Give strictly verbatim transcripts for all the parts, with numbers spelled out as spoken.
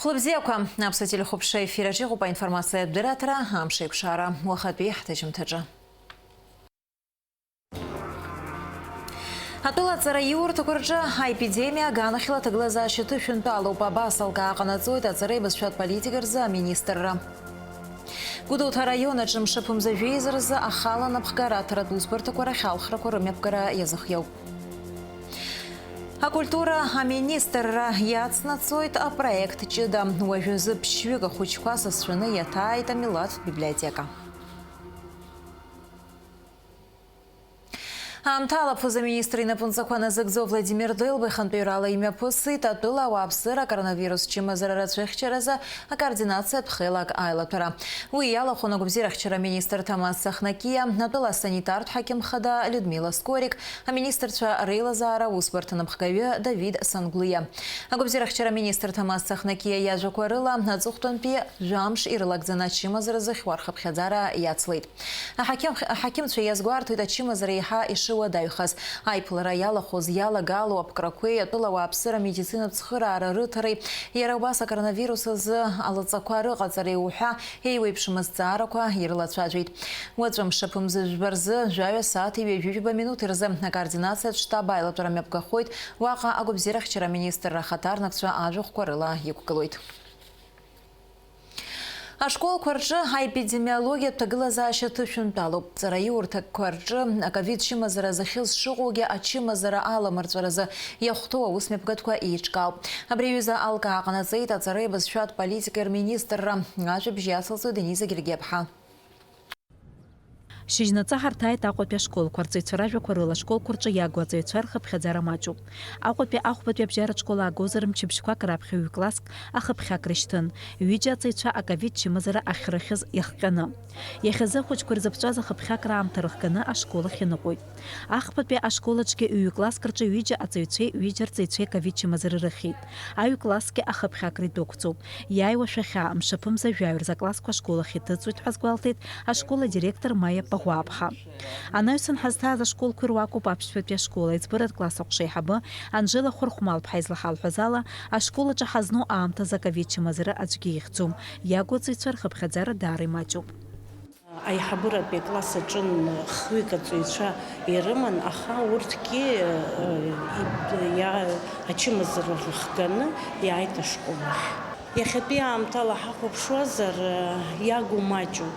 Лыбзиақәа, аԥсуа телехәаԥшра ефир аҿы иҟоуп аинформациатә дырраҭара, амш еиқәшара, уахатәи ҳҭыжьымҭаҿы. Атәыла аҵараиурҭақәа рҿы аепидемиа аганахьала аҭагылазаашьа ҭышәынтәалоуп, абас алкаа ҟанаҵоит аҵареи абызшәатә политика рзы аминистрра. Гәдоуҭа араион аҿы мшаԥымза жәеиза рзы ахала анапхгара аҭаратә усбарҭақәа рахь алхрақәа рымҩаԥгара иазыхиоуп. Акультура аминистрра иацнаҵоит апроект ҷыда. Уажәазы ԥшьҩык ахәыҷқәа сасцәаны иаҭааит амилаҭтә библиотека. Аамҭа алафыз аминистр инапынҵақәа назыгӡо Владимир Делба ихантәаҩрала имҩаԥысит атәыла ауааԥсыра акоронавирус чымазара рацәыхьчаразы акоординациатә хеилак аилатәара. Уи иалахәын агәабзиарахьчара аминистр Ҭамаз Сахнакиа, атәыла асанитартә ҳақьым хада Людмила Скорик, аминистрцәа реилазаара аусбарҭа напхгаҩы Давид Санглуиа. Агәабзиарахьчара аминистр Ҭамаз Сахнакиа иажәақәа рыла, аҵыхәтәантәи жәамш ирылагӡаны ачымазара зыхьуа рхыԥхьаӡара иацлеит. Аҳақьым-, аҳақьымцәа иазгәарҭоит ачымазара еиҳа ишыуадаҩхаз. Аиԥылара иалахәыз иалагало аԥкрақәеи атәыла ауааԥсыра амедицинатә цхыраара рыҭареи, иара убас акоронавирус азы алаҵақәа рыҟаҵареи уҳәа еиуеиԥшым азҵаарақәа ирылацәажәеит. Уаҵәы мшаԥымза жәба рзы, жәаҩа сааҭи ҩажәи жәаба минуҭи рзы акоординациатә штаб аилатәара мҩаԥгахоит, уаҟа агәабзиарахьчара аминистрра ахаҭарнакцәа ажәахәқәа рыла иқәгылоит. Ашколқәа рҿы аепидемиологиатә ҭагылазаашьа ҭышәынтәалоуп. Ҵараиурҭақәа рҿы аковид чымазара зыхьыз шыҟоугьы ачымазара аламырҵәаразы иахәҭоу аусмҩаԥгатәқәа еиҿкаауп. Абри аҩыза алкаа ҟанаҵеит аҵареи абызшәатә политикеи рминистрра. Ажәабжь иацылҵоит Дениза Гергиаԥҳа. Шьыжьнаҵы ҳарҭааит Аҟәатәи ашколқәа. Арҵаҩцәа ражәақәа рыла, ашколқәа рҿы иаагоу аҵаҩцәа рхыԥхьаӡара маҷуп. Аҟәатәи ахәбатәи абжьаратә школ аагозар, мчыбжьқәак раԥхьа ҩ-класск ахыԥхьак рышьҭын, ҩыџьа аҵаҩцәа аковид чымазара ахьрыхьыз иахҟьаны. Иахьазы ахәыҷқәа ирзыԥҵәаз ахыԥхьак раамҭа рыхганы ашкол ахь иныҟәоит. Ахԥатәи ашкол аҿгьы ҩ-класск рҿы ҩыџьа аҵаҩцәеи ҩыџьа арҵаҩцәеи аковид чымазара рыхьит. Аҩ-классгьы ахыԥхьак идәықәҵоуп. Иааиуа шәахьа, мшаԥымза жәаҩа рзы аклассқәа ашкол ахь иҭыҵуеит ҳәа азгәалҭеит ашкол адиректор Маиа Паӷәааԥҳа. Анаҩсан ҳазҭааз ашколқәа ируакуп аԥшьбатәи ашкол аиҵбыратә класс аҟәша аиҳабы Анжела Хәырхәмал-ԥҳа излаҳалҳәаз ала, ашкол аҿы ҳазну аамҭазы аковид чымазара аӡәгьы ихьӡом, иагу аҵаҩцәа рхыԥхьаӡара даара имаҷуп. Аиҳабыратәи акласс аҿын хҩык аҵаҩцәа ирыман, аха урҭгьы, э, иа-, ачымазара рыхганы иааит ашкол ахь. Иахьатәи аамҭала ҳахәаԥшуазар, э, иагу маҷу,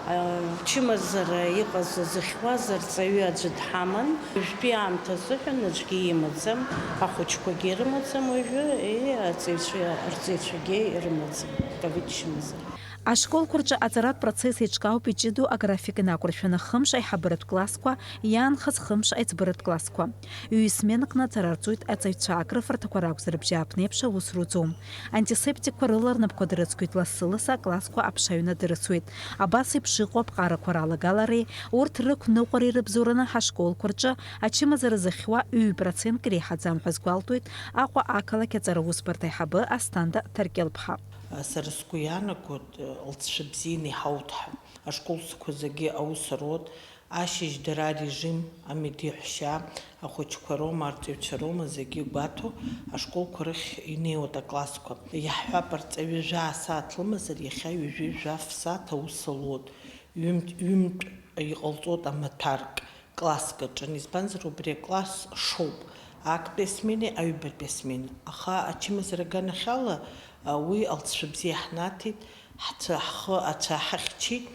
э, чымазара иҟаз зыхьуаз арҵаҩы аӡәы дҳаман. Уажәтәи аамҭа азыҳәан аӡәгьы имаӡам, ахәыҷқәагьы ирымаӡам уажәы, и, аҵаҩцәа, арҵаҩцәагьы ирымаӡам ковид чымазара. Ашколқәа рҿы аҵаратә процесс еиҿкаауп иҷыдоу аграфик инақәыршәаны, хымш аиҳабыратә классқәа, иаанхаз хымш аиҵбыратә классқәа. Ҩ-сменак наҵара рҵоит аҵаҩцәа, акрыфарҭақәа ракәзар, абжьааԥнеиԥш аус руӡом. Антисептикқәа рыла рнапқәа дрыцқәеит, лассы-лассы аклассқәа аԥша ҩны дырыцуеит. Абас еиԥш иҟоу аԥҟарақәа ралагалареи урҭ рықәныҟәареи рыбзоураны ҳашколқәа рҿы ачымазара зыхьуа ҩ-процентк иреиҳаӡам ҳәа азгәалҭоит Аҟәа ақалақь аҵара усбарҭа аиҳабы Асҭанда Ҭаркьыл-ԥҳа. Сара сгәы иаанагоит, лҵшәа бзианы иҳауҭ ҳәа. Ашколқәа зегьы аус руеит, ашьыжь дара арежим, амедеҳәшьа, ахәыҷқәа роума, арҵаҩцәа роума, зегьы гәаҭо, ашколқәа рахь инеиуеит аклассқәа. Иаҳҳәап, арҵаҩы жәаа сааҭ лымазар, иахьа ҩажәи жәаф сааҭ аус луеит, ҩымтә, ҩымтә иҟалҵоит амаҭәарк. Класск аҿы, избанзар, убри акласс шоуп, актәи асменеи аҩбатәи асменеи. Аха ачымазара аганахьала, а, уи алҵшәа бзиа ҳнаҭеит, ҳцәа-, ҳхы ацәа ҳахьчеит,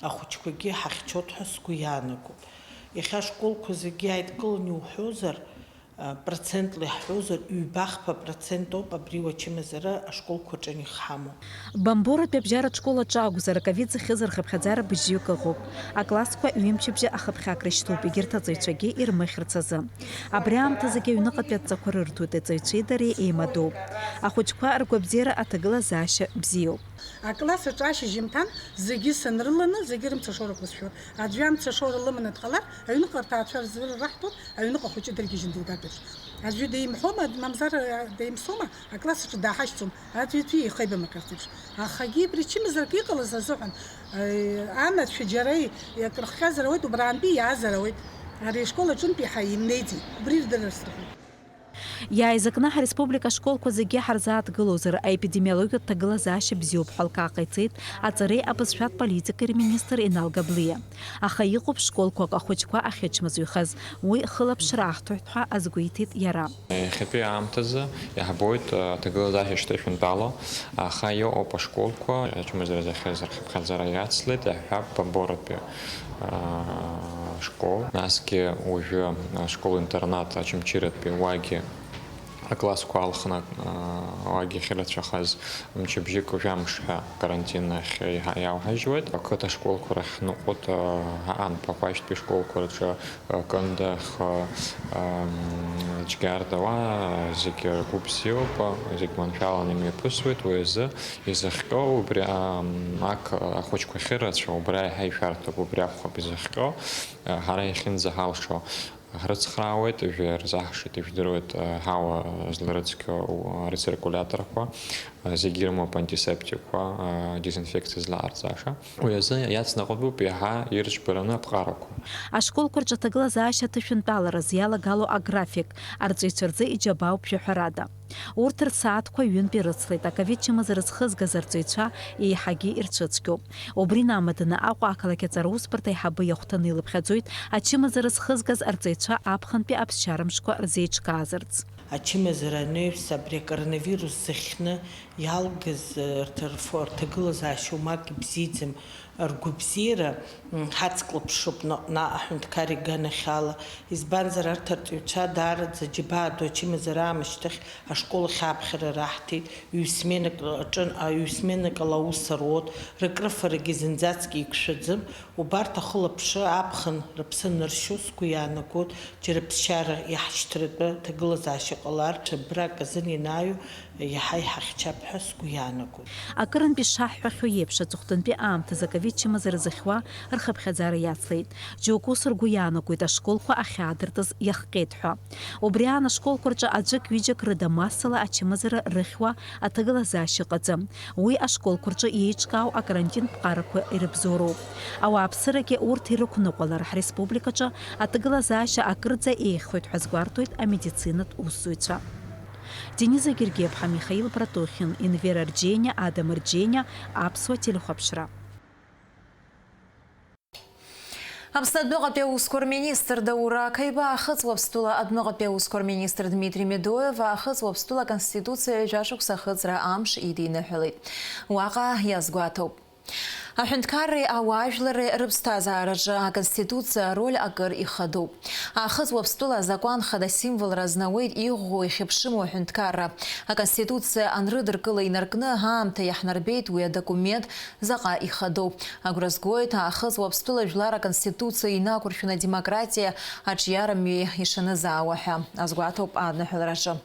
ахәыҷқәагьы ҳахьчоит ҳәа сгәы иаанагоит. Иахьа ашколқәа зегьы ааидкыланы иуҳәозар, а, процентла иаҳҳәозар, ҩбахԥа процент ауп абри уачымазара ашколқәа рҿы анихҳамоу. Бамборатәи абжьаратә школ аҿы акәзар, аковид зыхьыз рхыԥхьаӡара быжьҩык ыҟоуп. Аклассқәа ҩымчыбжьа ахыԥхьак рышьҭоуп, егьырҭ аҵаҩцәагьы ирмыхьырц азы. Абри аамҭазыгьы аҩныҟатәи адҵақәа рырҭоит, аҵаҩцәеи дареи еимадоуп. Ахәыҷқәа ргәабзиара аҭагылазаашьа бзиоуп. Акласс аҿы ашьыжьымҭан зегьы сынрыланы, зегьы рымцашоурақәа сшәоит. Аӡәы амцашоура лыманы дҟалар, аҩныҟа рҭаацәа рзы раҳҭоит, аҩныҟа ахәыҷы дыргьежьны дылгартә еиԥш. Аӡәы деимҳәома, мамзар, деимсома, акласс аҿы дааҳашьцәом, аӡәы-аӡәы ихеибамырҟьарц еиԥш. Ахагьы абри чымазарак иҟалаз азыҳәан, э, анацәа џьара акрыхҟьазар ауеит, убраантәи иаазар ауеит. Ари ашкол аҿынтәи ҳаимнеиӡеит. Убри рдырыр сҭахуп. Иааизакны ҳареспублика ашколқәа зегьы ҳарзааҭгылозар, аепидемиологиатә ҭагылазаашьа бзиоуп ҳәа алкаа ҟаиҵеит аҵареи абызшәатә политикеи рминистр Инал Габлиа. Аха иҟоуп школқәак ахәыҷқәа ахьычмазаҩхаз, уи хылаԥшра аҳҭоит ҳәа азгәеиҭеит иара. Иахьатәи аамҭазы иаҳбоит, а, аҭагылазаашьа шҭышәынтәало, аха иҟоуп ашколқәа, ачымазара зыхьыз рхыԥхьаӡара иацлеит, иаҳҳәап, Бамборатәи, а, школ, насгьы уажәы ашкол-интернат Очамчыратәи уагьы аклассқәа алхны, а, уагьы ахьырацәахаз мчыбжьык жәамш ҳәа карантин ахь иҳа-, иауҳажьуеит. Ақыҭа школқәа рахь ҳныҟәоит, а, ҳаан Ԥақәашьтәи школқәа рҿы, а, Кындыӷ, а, ам, Џьгьарда, уа зегьы ргәы бзиоуп, зегь маншәаланы имҩаԥысуеит, уи азы изыхҟьо убри, ам, ақалақь ахәыҷқәа ахьырацәоу, убра еиҳа ишәарҭоуп, убри акәхап изыхҟьо, а, ҳара иахьынӡаҳалшо. Ҳрыцхраауеит, ижәи рзаҳшеит, ижәдыруеит, ҳауа зларыцқьо рециркулиаторқәа, зегьы ирымоуп антисептикқәа, дезинфекциа злаарҵаша. Уи азы иацнаҟәатәуп иаҳа ирыџьбараны аԥҟарақәа. Ашколқәа рҿы аҭагылазаашьа аҭышәынтәалараз иалагало аграфик арҵаҩцәа рзы иџьабаауп жәаҳәарада. Урҭ рсааҭқәа ҩынтә ирыцлеит аковид чымазара зхызгаз арҵаҩцәа еиҳагьы ирцәыцәгьоуп. Убри инамаданы Аҟәа ақалақь аҵара усбарҭа аиҳабы иахәҭаны илыԥхьаӡоит ачымазара зхызгаз арҵаҩцәа аԥхынтәи аԥсшьара мшқәа рзеиҿкаазарц. Ачымазара анаҩс абри акоронавирус зыхьны иалгаз, э, рҭ-, рфо-, рҭагылазаашьа умак ибзиаӡам. Ргәабзиара, м, ҳацклаԥшуп наҟ-наҟ аҳәынҭқар иганахьала, избанзар, арҭ арҵаҩцәа даараӡа џьабаа ду ачымазара аамышьҭахь ашкол ахь ааԥхьара раҳҭеит, ҩ-сменак аҿын, а, ҩ-сменак ала аус руот, рыкрыфарагьы зынӡаскгьы иқәшәаӡам, убарҭ ахылаԥшра аԥхын рыԥсы аныршьо сгәы иаанагоит, џьара ԥсшьара иаҳшьҭратәы ҭагылазаашьа ҟалар, ҽа брак азын ианааиуа, иаҳа иҳахьчап ҳәа сгәы иаанагоит. Акырынтә ишаҳҳәахьоу еиԥш, аҵыхәтәантәи аамҭазы аковид чымазара зыхьуа рхыԥхьаӡара иацлеит. Џьоукы ус ргәы иаанагоит, ашколқәа ахьаадыртыз иахҟьеит ҳәа. Убри аан ашколқәа рҿы аӡәык-ҩыџьак рыда массала ачымазара рыхьуа аҭагылазаашьа ыҟаӡам. Уи ашколқәа рҿы еиҿкаау акарантин ԥҟарақәа ирыбзоуроуп. Ауааԥсырагьы урҭ ирықәныҟәалар, ҳреспубликаҿы аҭагылазаашьа акырӡа еиӷьхоит ҳәа азгәарҭоит амедицинатә усзуҩцәа. Дениза Гергиаԥҳа, Михаил Братухин, Инвера Рџьениа, Адам Рџьениа, Аԥсуа телехәаԥшра. Аԥсны адәныҟатәи аусқәа рминистр Даур Ақаиба Аахыҵ Уаԥстәыла адәныҟатәи аусқәа рминистр Дмитри Медоев Аахыҵ Уаԥстәыла Аконституциа ҩажәа шықәса ахыҵра амш идиныҳәалеит. Уаҟа иазгәаҭоуп. Аҳәынҭқарреи ауаажәларреи рыԥсҭазаараҿы Аконституциа ароль акыр ихадоуп. Аахыҵ Уаԥстәыла азакәан хада символра азнауеит иӷәӷәоу ихьыԥшыму аҳәынҭқарра. Аконституциа анрыдыркыла инаркны аамҭа иаҳнарбеит уи адокумент заҟа ихадоу. Агәра згоит, Аахыҵ Уаԥстәыла жәлар Аконституциа инақәыршәаны адемократиа аҿиарамҩа ишанызаауа ҳәа азгәаҭоуп адныҳәалараҿы.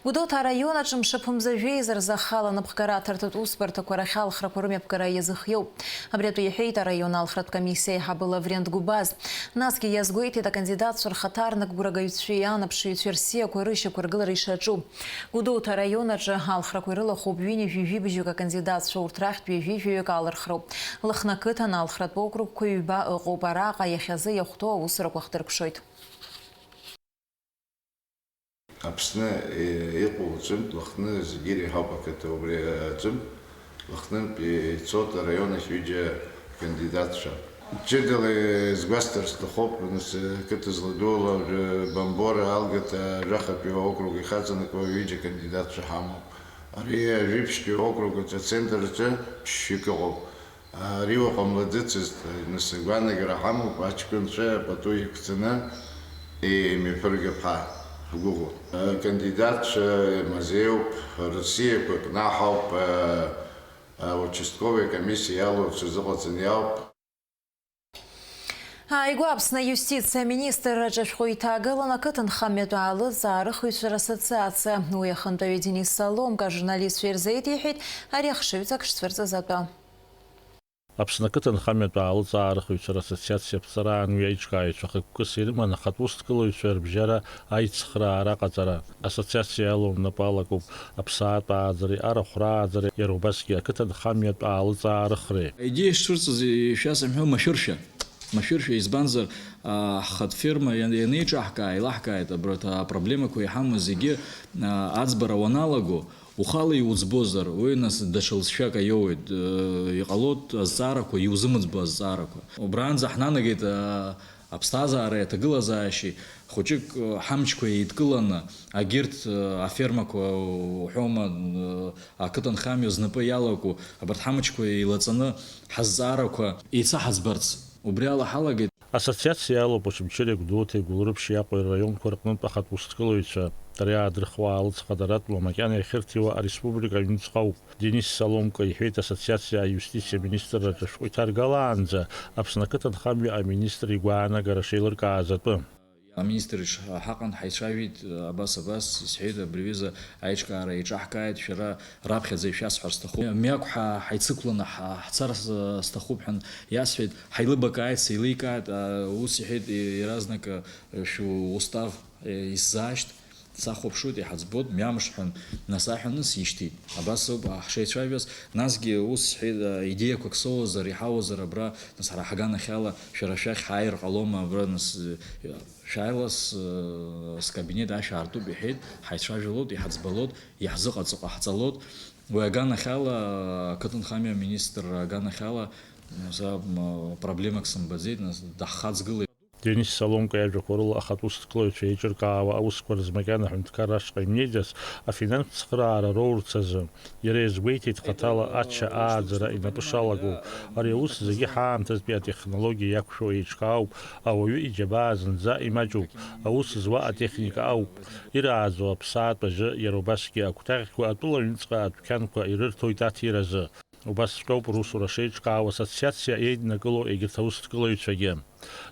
Гәдоуҭа араион аҿы мшаԥымза жәеиза рзы ахала анапхгара аҭарҭатә усбарҭақәа рахь алхрақәа рымҩаԥгара иазыхиоуп. Абри атәы иҳәеит араион алхратә комиссиа аиҳабы Лаврент Гәыбаз. Насгьы иазгәеиҭеит акандидатцәа рхаҭарнак гәрагаҩцәеи анаԥшыҩцәеи рсиақәа рышьақәыргылара ишаҿу. Гәдоуҭа араион аҿы алхрақәа ирылахәуп ҩынҩажәи жәибжьык акандидатцәа, урҭ рахьтә ҩажәи жәаҩык алырхроуп. Лыхны ақыҭан алхратә округқәа ҩба ыҟоуп, араҟа иахьазы иахәҭоу аусурақәа хдыркәшоит. Аԥсны, е, иҟоу аҿынтә Лыхны зегьы иреиҳауп ақыҭа. Убри аҿынтә Лыхнынтә ицоит араион ахь ҩыџьа кандидатцәа. Ҷыдала изгәасҭар сҭахуп, нас, ақыҭа зладууала уажәы Бамбора, Алгата, жәахатәи округ ихаҵанакуа ҩыџьа кандидатцәа ҳамоуп. Ари ажәибжьтәи округ аҿы ацентр аҿы ԥшьҩык ыҟоуп. Ари уаҟа младыцызт, нас, агәаанагара ҳамоуп, аҷкәынцәа пату иқәҵаны имҩаԥыргап ҳәа ҳгәыӷуеит. Акандидатцәа мазеиуп, рсиақәа кнаҳауп, а, а, участковый комиссиа иалоу рҽазыҟаҵаны иауп. Ааигәа Аԥсны аиустициа аминистрраҿы ашәҟәы иҭагылан ақыҭанхамҩатә аалыҵаа рыхҩцәа рассоциациа. Уи ахантәаҩы Денис Соломка ажурналистцәа ирзеиҭеиҳәеит ари ахшыҩҵак шцәырҵыз атәы. Аԥсны ақыҭанхамҩатә аалыҵаа рыхҩцәа рассоциациа аԥҵараан уи аиҿкааҩцәа хықәкыс ирыман ахатә усҭгылаҩцәа рыбжьара аицхраара аҟаҵара. Ассоциациа иалоу напы алакуп аԥсаатә ааӡареи арахә рааӡареи, иара убасгьы ақыҭанхамҩатә аалыҵаа рыхреи. Аидеиа шцәырҵыз, ишәасымҳәо, машәыршәа. Машәыршәа, избанзар, Ҳхатә ферма иан-, ианеиҿаҳкаа, еилаҳкааит, абарҭ апроблемақәа иҳамоу зегьы, а, аӡбара уаналаго, ухала иуӡбозар, уи нас даҽа лҵшәак аиоуеит, э, иҟалоит азҵаарақәа, иузымыӡбо азҵаарақәа. Убраанӡа ҳнанагеит, а, аԥсҭазаареи аҭагылазаашьеи хәыҷык, э, ҳамчқәа еидкыланы, агьырҭ, э, афермақәа уҳәома, э, ақыҭанхамҩа знапы иалаку, абарҭ ҳамчқәа еилаҵаны ҳазҵаарақәа еицаҳаӡбарц. Убри ала ҳалагеит. Ассоциациа иалоуп Очамчыреи Гәдоуҭеи Гәылрыԥши Аҟәеи рраионқәа рҟнытә ахатә усҭкылаҩцәа. Ари аадырхуа алыҵҟадаратәла макьана иахьырҭиуа ареспублика аҩныҵҟа ауп. Денис Соломка иҳәеит, ассоциациа аиустициа аминистрраҿы ашәҟәы иҭаргалаанӡа Аԥсны ақыҭанхамҩа аминистр игәаанагара шеилыркааз атәы. Аминистр иҿы ҳаҟан, ҳаицәажәеит, абас, абас, исҳәеит, абри аҩыза аиҿкаара еиҿаҳкааит, шәара раԥхьаӡа ишәасҳәар сҭахуп. Мҩақәҳа ҳаицықәланы ҳа-, ҳцар с-, сҭахуп ҳәа иасҳәеит, ҳаилыбакааит, сеиликааит, а, ус иҳәеит, и-, иаразнак, а, шәустав, э, исзаашьҭ, сахәаԥшуеит, иҳаӡбоит, мҩамш ҳәа насаҳәаны сишьҭит. Абас ауп, а, ҳшеицәажәаз, насгьы ус сҳәеит, а, идеиақәак соуазар, иҳауазар абра, нас ҳара ҳаганахьала шәара шәахь ҳааир ҟалома абра, нас, э, шәааила с-, э, скабинет ашә аартуп, иҳәеит, ҳаицәажәалоит, иҳаӡбалоит, иаҳзыҟаҵо ҟаҳҵалоит. Уи аганахьала, ақыҭанхамҩа аминистр аганахьала, са, м, проблемак сымбаӡеит, нас даҳхаҵгылеит. Денис Соломка иажәақәа рыла, ахатә усҭкылаҩцәа еиҿыркаауа аусқәа рзы макьана аҳәынҭқарра ашҟа имнеиӡац, афинанстә цхыраара роурц азы, иара иазгәеиҭеит хаҭала ача ааӡара инапы шалаго. Ари аус зегьы ҳаамҭазтәи атехнологиа иақәшәо еиҿкаауп, ауаҩы иџьабаа зынӡа имаҷуп, аус зуа атехника ауп, ирааӡо аԥсаатә ажьы иара убасгьы акәтаӷьқәа атәыла аҩныҵҟа адәқьанқәа ирырҭоит аҭиразы. Убасҵәҟьоуп русура шеиҿкаау ассоциациа еиднакыло егьырҭ аусҭкылаҩцәагьы.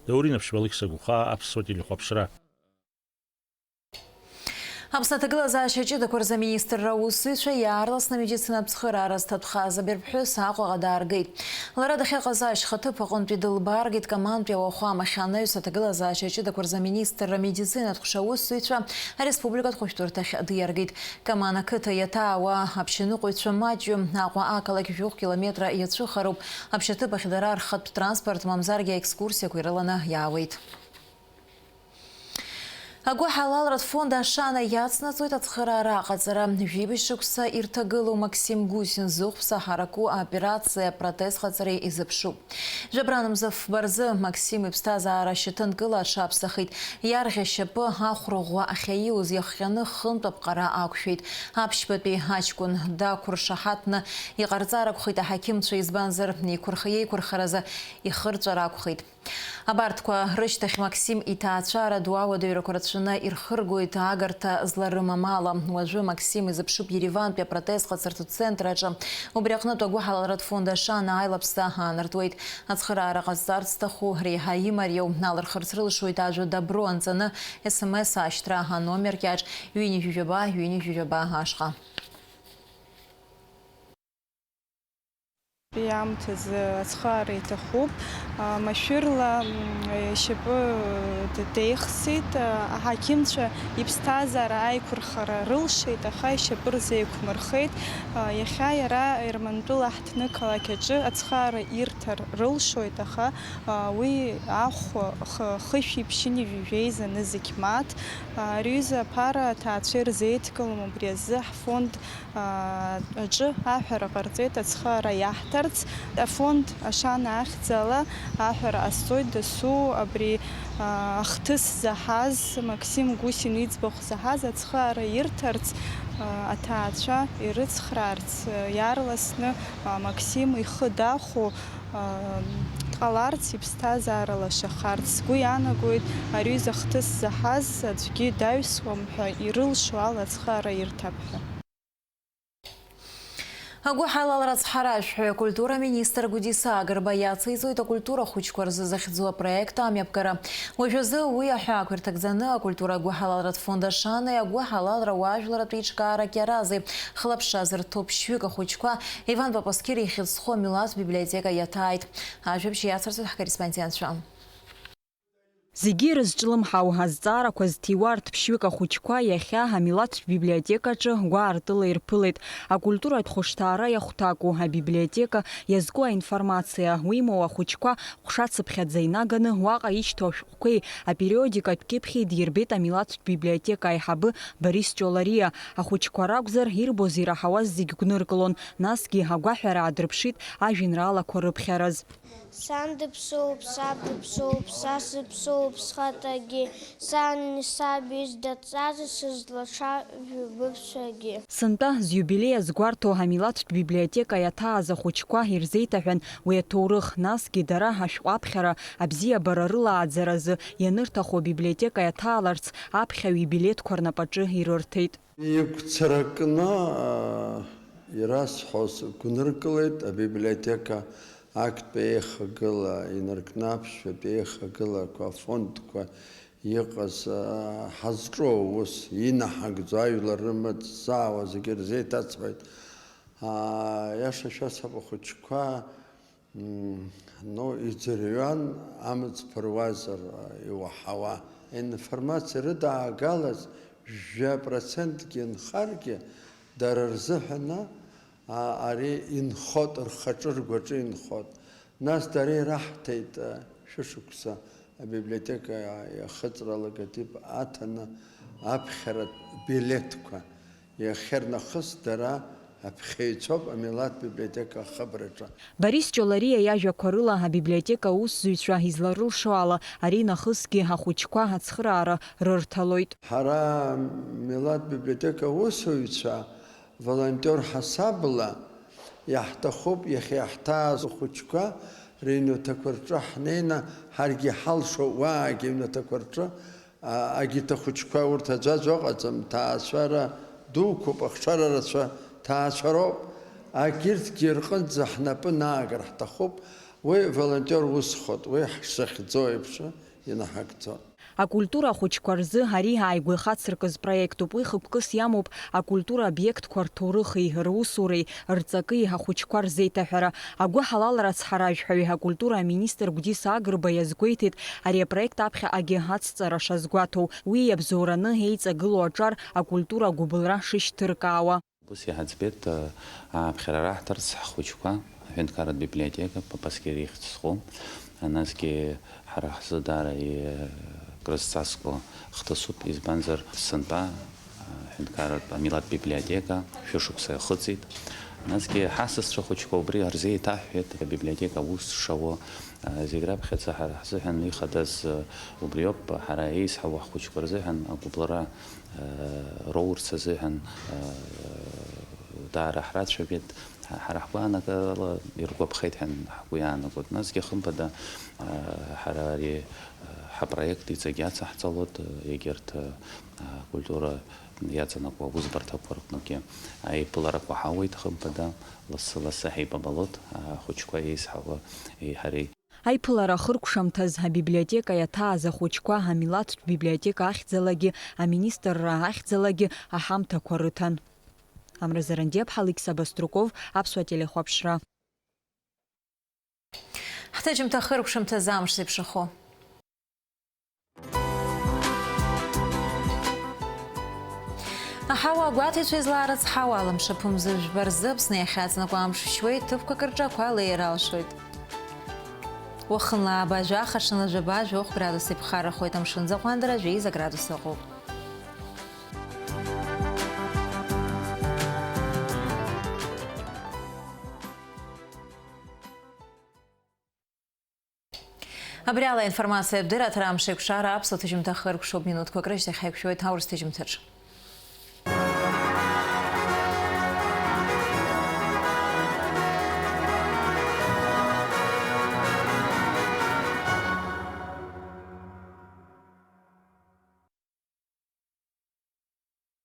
Даур Инаԥшьба, Алықьса Гәыхаа, Аԥсуа телехәаԥшра. Аԥсны аҭагылазаашьа ҷыдақәа рзы аминистрра аусзуҩцәа иаарласны амедицинатә цхыраара зҭатәхаз абырԥҳәыс Аҟәаҟа дааргеит. Лара дахьыҟаз ашьхаҭыԥ аҟынтәи дылбааргеит Камантәи ауахәамахь. Анаҩс аҭагылазаашьа ҷыдақәа рзы аминистрра амедицинатә ҟәша аусзуҩцәа ареспубликатә хәышәтәырҭахь дыиаргеит. Каман ақыҭа иаҭаауа аԥшьаныҟәаҩцәа маҷҩым, Аҟәа ақалақь жәохә километра иацәыхароуп. Аԥшьаҭыԥ ахь дара рхатә транспорт, мамзаргьы аекскурсиақәа ирыланы иаауеит. Агәыҳалалратә фонд Ашана иацнаҵоит ацхыраара аҟаҵара. Жәибжь шықәса ирҭагылоу Максим Гусин зыхәԥса ҳараку аоперациа протез ҟаҵареи изыԥшуп. Жәабран мза фба рзы Максим иԥсҭазаара шьаҭанкыла аҽаԥсахит. Иарӷьа шьапы ахәра ӷәӷәа ахьаиуз иахҟьаны хынтә аԥҟара ақәшәеит. Аԥшьбатәи аҷкәын дақәыршаҳаҭны иҟарҵар акәхеит аҳақьымцәа, избанзар, еиқәырх-, иеиқәырхаразы ихырҵәар акәхеит. Абарҭқәа рышьҭахь Максим иҭаацәара ду ауадаҩрақәа рацәаны ирхыргоит агарҭа зларымам ала. Уажәы Максим изыԥшуп Еревантәи апротез ҟаҵартә центр аҿы. Убри аҟнытә агәыҳалалратә фонд Ашана аилаԥса аанартуеит. Ацхыраара ҟазҵарц зҭаху реиҳа имариоу алырхырц рылшоит ажәа добро анҵаны, СМС ашьҭра аномер кьаҿ ҩынҩажәи жәаба, ҩынҩажәи жәаба ашҟа. Аамҭазы ацхыраара иҭахуп. Машәырла, м, ишьапы деихсит. Аҳақьымцәа иԥсҭазаара аиқәырхара рылшеит, аха ишьапы рзеиқәмырхеит. Иахьа иара Ермантәыла ҳҭны қалақь аҿы ацхыраара ирҭар рылшоит, аха уи ахә х-, хышәи ԥшьынҩажәи жәеиза нызқь мааҭ. Ари аҩыза аԥара аҭаацәа ирзеидкылом, убри азы ҳфонд аҿы аҳәара ҟарҵеит ацхыраара иаҳҭарц. Афонд Ашана ахьӡала аҳәара ҟасҵоит дасу абри, а, ахҭыс заҳаз, Максим Гусин иӡбахә заҳаз ацхыраара ирҭарц, а, аҭаацәа ирыцхраарц, а, иаарласны, а, Максим ихы дахәо, а, дҟаларц, иԥсҭазаара лашахарц. Сгәы иаанагоит, ари аҩыза ахҭыс заҳаз аӡәгьы даҩсуам ҳәа ирылшо ала ацхыраара ирҭап ҳәа. Агәыҳалалра ацҳаражәҳәаҩ акультура аминистр Гәдиса Агрба иациҵоит акультура ахәыҷқәа рзы захьӡу апроект амҩаԥгара. Уажәазы уи аҳәаақәа ирҭагӡаны акультура агәыҳалалратә фонд Ашанеи агәыҳалалра уаажәларратә еиҿкаара Кьарази хылаԥшра азырҭо ԥшьҩык ахәыҷқәа Иван Папасқьыр ихьӡ зху амилаҭтә библиотека иаҭааит. Ажәабжь иацырҵоит ҳкорреспондентцәа. Зегьы ирызҿлымҳау азҵаарақәа зҭиуа арҭ ԥшьҩык ахәыҷқәа иахьа амилаҭтә библиотекаҿы гәаартыла ирԥылеит. Акультуратә хәышҭаара иахәҭаку абиблиотека иазку аинформациа уимоу, ахәыҷқәа ҟәшацыԥхьаӡа инаганы уаҟа ишьҭоу ашәҟәқәеи апериодикатә кьыԥхьи дирбеит амилаҭтә библиотека аиҳабы Борис Ҷолариа. Ахәыҷқәа ракәзар, ирбоз ираҳауаз зегь гәныркылон, насгьы агәаҳәара аадырԥшит ажәеинраалақәа рыԥхьараз. Сан дыԥсоуп, саб дыԥсоуп, са сыԥсоуп схаҭагьы, сани саби здаҵазар сызлацәажәо быԥсуагьы. Сынтәа зиубилеи азгәарҭо амилаҭтә библиотека иаҭааз ахәыҷқәа ирзеиҭаҳәан уи аҭоурых, насгьы дара ашәҟәы аԥхьара абзиабара рылааӡаразы ианырҭаху абиблиотека иаҭааларц аԥхьаҩ ибилеҭқәа рнапаҿы ирырҭеит. Иқәцаракны, аа, ирасҳәоз гәныркылеит абиблиотека актәи еихагыла, инаркны аԥсшәатәи еихагылақәа, афондқәа иҟаз, аа, ҳазҿу аус, инаҳагӡо ажәлар рымаҵ заауа зегьы рзеиҭасҳәеит. Аа, иаша шәасҳәап, ахәыҷқәа Мм, ну, иӡырҩуан амыц ԥыруазар, а, иуаҳауа. Информациа рыдаагалаз жәа процентгьы нхаргьы, дара рзыҳәан, а, ари инхот, рхаҿы, ргәаҿы инхот. Нас дара ираҳҭеит, а, шәышықәса абиблиотека иахыҵра алоготип аҭаны аԥхьаратә билеҭқәа. Иахьарнахыс дара аԥхьаҩцәоуп амилаҭ библиотека ахыбраҿы. Борис Ҷолариа иажәақәа рыла, абиблиотека аусзуҩцәа изларылшо ала, ари нахысгьы ахәыҷқәа ацхыраара рырҭалоит. Ҳара амилаҭ библиотека аусуҩцәа волонтер ҳасабла иаҳҭахуп иахьа иаҳҭааз ахәыҷқәа рыҩнаҭақәа рҿы ҳнеины, ҳаргьы ҳалшо, уаагьы аҩнаҭақәа рҿы А, агьырҭ ахәыҷқәа урҭ аӡәаӡәа ыҟаӡам, ҭаацәара дуқәоуп, ахшара рацәа ҭаацәароуп. Агьырҭгьы рҟынӡа ҳнапы наагар ҳҭахуп, уи волонтер усхоит, уи ҳшахьӡо еиԥш инаҳагӡоит. Акультура ахәыҷқәа рзы ари ааигәа ихацыркыз проектуп, уи хықәкыс иамоуп акультура обиектқәа рҭоурыхи, русуреи, рҵаки ахәыҷқәа рзеиҭаҳәара. Агәыҳалалра ацҳаражәҳәаҩ, акультура аминистр Гәдиса Агрба иазгәеиҭеит, ари апроект аԥхьаҟагьы ацҵара шазгәаҭоу, уи иабзоураны еиҵагылоу аҿар акультура агәыбылра шышьҭыркаауа. Ус иҳаӡбеит, ааԥхьара раҳҭарц ҳхәыҷқәа аҳәынҭқарратә библиотека Папасқьери ихьӡ зху, насгьы ҳара ҳзы даара и-, крызҵазкуа хҭысуп, избанзар, сынтәа аҳәынҭқарратә амилаҭ библиотека шәышықәса иахыҵит. Насгьы ҳасасцәа хәыҷқәа убри рзеиҭаҳҳәеит, абиблиотека аус шауа, а, зегь раԥхьаӡа ҳара ҳзыҳәан ихадаз, а, убриоуп, ҳара еизҳауа ҳхәыҷқәа рзыҳәан агәыбылра, а, роурц азыҳәан, а, даара ҳрацәажәеит. Ҳара ҳгәаанагарала иргәаԥхеит ҳәа ҳгәы иаанагоит. Насгьы хымԥада, а, ҳара ари, а, ҳапроект иҵегь иацаҳҵалоит, а, егьырҭ, а, акультура иаҵанакуа аусбарҭақәа рҟынгьы аиԥыларақәа ҳауеит хымԥада, лассы-лассы ҳаибабалоит, ахәыҷқәа еизҳауа ҳареи. Аиԥылара ахыркәшамҭаз абиблиотека иаҭааз ахәыҷқәа амилаҭтә библиотека ахьӡалагьы, аминистрра ахьӡалагьы аҳамҭақәа рыҭан. Амра Зарандиаԥҳа, Алықьса Баструков, Аԥсуа телехәаԥшра. Ҳҭыжьымҭа хыркәшамҭазы амш зеиԥшрахо. Аҳауа агәаҭаҩцәа излаарыцҳауа, алымшаԥы мзы жәба рзы Аԥсны иахьаҵанакуа амш шьуеит, ҭыԥқәак рҿы ақәа леира алшоит. Уахынла ааба жәаха, ҽынла жәаба жәохә градус иԥхаррахоит, амшын аӡы аҟәандара жәеиза градус ыҟоуп. Абри ала аинформациатә дырраҭара амш еиқәшара аԥсуа ҭыжьымҭа хыркәшоуп, минуҭқәак рышьҭахь ҳаиқәшәоит аурыс ҭыжьымҭаҿ.